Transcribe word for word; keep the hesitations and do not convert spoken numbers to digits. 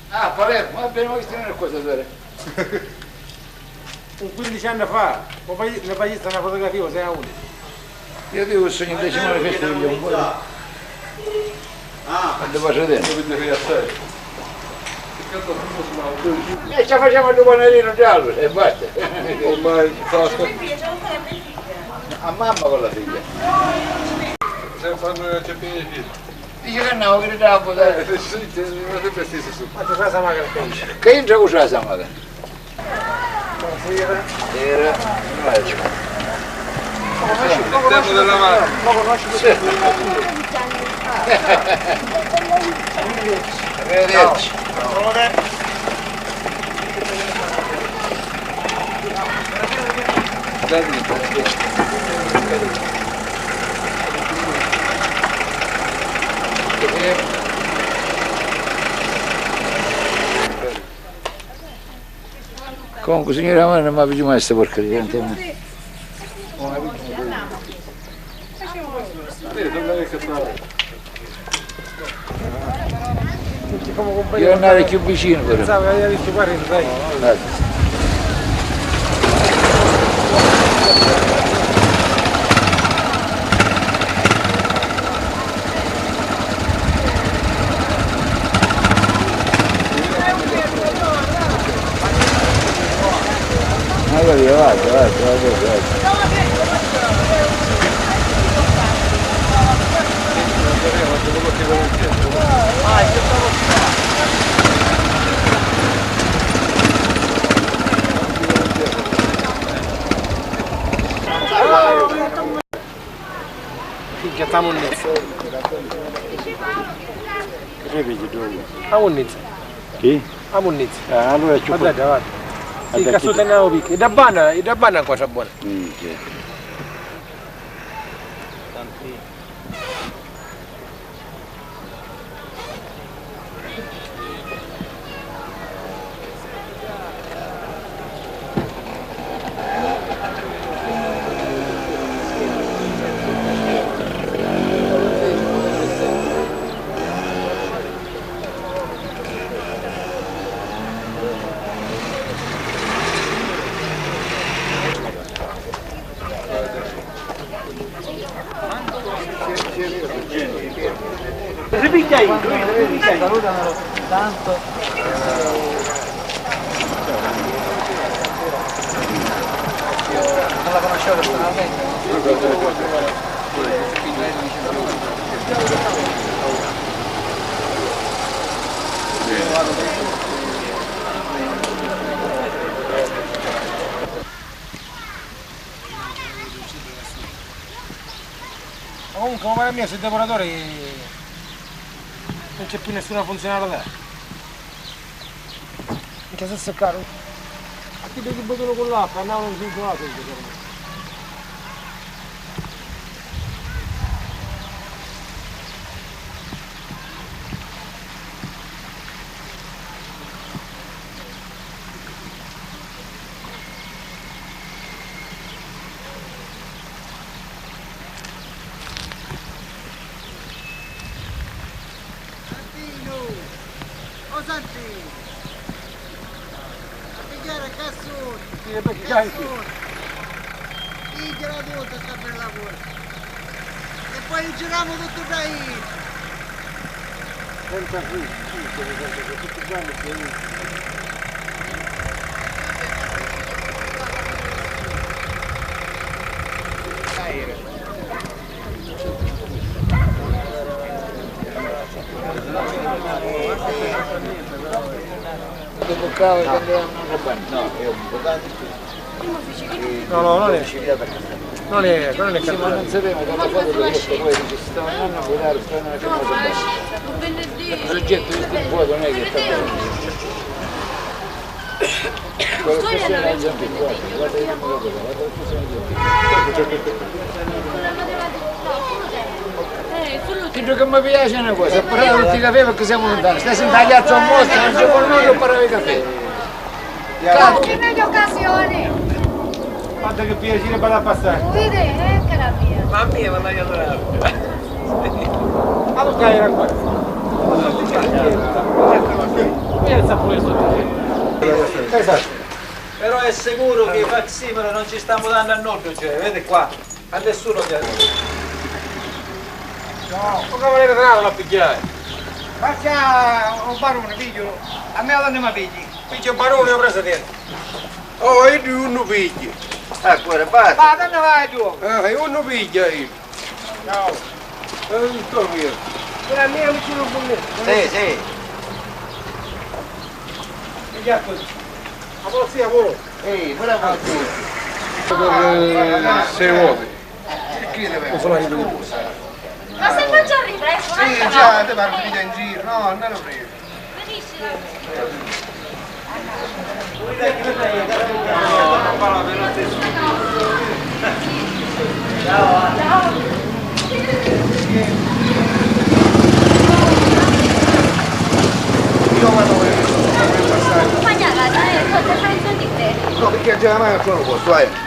Ah, Palermo, va bene, ma questa non è cosa vera. Un quindici anni fa, mi faci-, mi faciste una fotografia, sei a uno. Io dico, sogno invece manifesto di un po'. Quando va a vedere. E ci facciamo il panarino giallo e basta. Ormai basta. A mamma con la figlia. Sempre a noi a cercare di figli. Dice che no, che gridava a votare. Eh, sì, sì, ma sempre stesso su. Ma c'è la samagra che dice? Che entra con la samagra? Buonasera. Era, non la c'è. Lo conosci? Lo conosci? Sì. Arrivederci. Comunque, signora, ma non mi avvicino mai a queste porcherie, senti, non mi avvicino mai. Io andare più vicino, però. Grazie. Allora, guarda, guarda, guarda, guarda. Minchia, sta munnizza. Che pigli tu? A munnizza. Chi? A munnizza. Ah, allora è più. Guarda, guarda. Sì, cazzo, te ne ho picchi. Da banna, da banna ancora buona. Minchia. Ripigghiai, ripigghiai. Salutano tanto. Non la conoscevo personalmente. Ma comunque, come mia, sui depuratori non c'è più nessuna funzionalità. Minchia, si seccaru. A chi devi buttare con l'acqua, andavano in giù la sente per me. Santino! O Santino! A pigghiari cassoni! Sì, e perché cassoni! Pigghiala tutta sta bella cosa! E poi li giramu tuttu da iddu! Senza qui, sì, che mi sento che tutti quanti si aiutano. No, no, non è. Non è, non è. Sì, ma non sapevamo cosa fare, questo poi dice, si sta andando a votare, sta andando a fare. Il progetto di sto vuoto non è che sta bene. Quello che sta in Argentina, guarda, guarda che cosa, guarda che cosa in Argentina. Chiddu che mi piace è una cosa, però non ti capivo perché siamo lontani. Stai sentando a piazza un mostro, non c'è con noi che parlava di caffè. Cazzo. Che meglio occasione! Guarda che piacere per la passare. Vedi, eh, cara mia. Mamma mia, ma io allora. Ma tu che era qua? Pensa pure sto. Esatto. Però è sicuro che i facsimili non ci stiamo dando a nulla, cioè, vedi qua, a nessuno piace. No, non volete trarre a pigliare. Ma c'è un barone, figlio, a me l'anima pigli. Figlio barone, io preso dentro. Oh, io di uno piglio. Ah, pure basta. Ma tanto vai tu. Eh, io uno piglio io. Ciao. Eh, sto via. Quella mia mi ci lo pone. Sì, sì. E già così. La polizia vuole. Ehi, pure la polizia. Eh, sei voti. Scusa. Ma se faccio ridere, sì, già, te parli in giro. No, non è vero. Io vado a passare. Accompagnata, eh, cosa fai in soldi te? No, perché già mai a quello posto, eh.